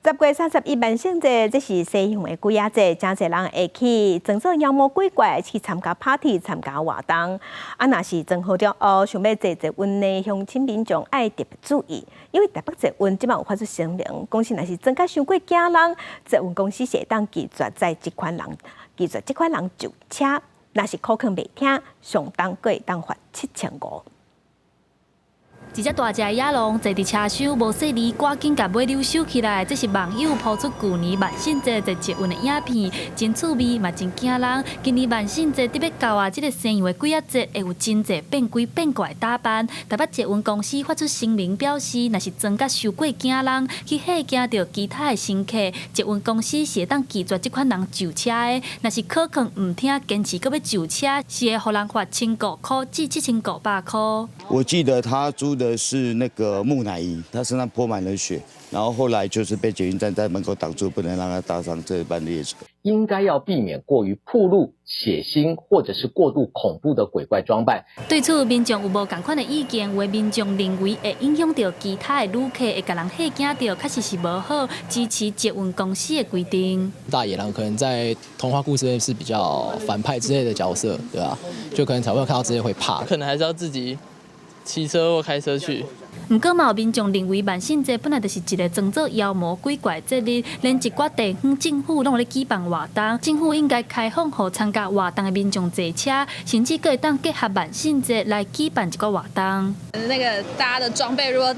10月31萬聖節，這是西洋的鬼仔節，誠濟人會去裝做妖魔鬼怪去參加 party、參加活動。啊，若是裝好了後，想欲坐捷運的鄉親民眾愛特別注意，因為台北捷運這擺有發出聲明，講是若是裝甲傷過驚人，捷運公司是會當拒絕載這款人，拒絕這款人上車。若是苦勸袂聽，上重閣會當罰7500。一隻大隻野狼坐佇車廂，無細膩，趕緊共尾溜收起來。這是網友 po 出舊年萬聖節坐捷運的影片，真趣味嘛，真驚人。今年萬聖節得欲到啊，這个西洋的鬼仔節會有真濟變鬼變怪的打扮。台北捷運公司發出聲明表示，若是裝甲傷過驚人，去嚇驚著其他的乘客，捷運公司是會當拒絕這款人上車的。若是苦勸毋聽，堅持閣欲上車，是會予人罰1500箍至7500箍。我記得他租的是那個木乃伊，他身上潑滿了血，然後後來就是被捷運站在門口擋住，不能讓他搭上這班列車。應該要避免過於暴露、血腥或者是過度恐怖的鬼怪裝扮。對此，民眾有無仝款的意見？有的民眾認為會影響著其他的旅客，會共人嚇驚著，確實是無好，支持捷運公司的規定。大野狼可能在童話故事裡是比較反派之類的角色，對吧？就可能小朋友看到這些會怕。可能還是要自己騎車或開車去。毋過嘛有民眾認為萬聖節本來就是一个裝做妖魔鬼怪的節日，連一寡地方政府攏有咧舉辦活動，政府應該開放予參加活動的民眾坐車，甚至閣會當結合萬聖節來舉辦一個活動。那個大家的裝備如果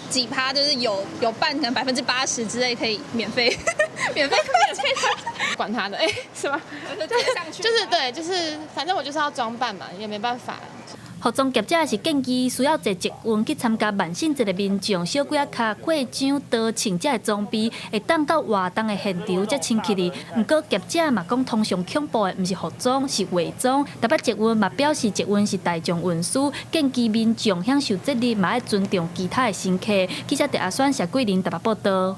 幾趴就是有半可能80%之類可以免費，免費免費，管他的，哎，是嗎？就是對，就是反正我就是要裝扮嘛，也沒辦法。服裝業者是建議需要坐捷運去參加萬聖節的民眾，小幾仔跤過章刀槍這的裝備，會當到活動的現場才清氣哩。毋過業者嘛講，通常恐怖的毋是服裝，是化妝。台北捷運嘛表示，捷運是大眾運輸，建議民眾享受節日嘛愛尊重其他的乘客。記者鄭阿選、謝桂玲台北報道。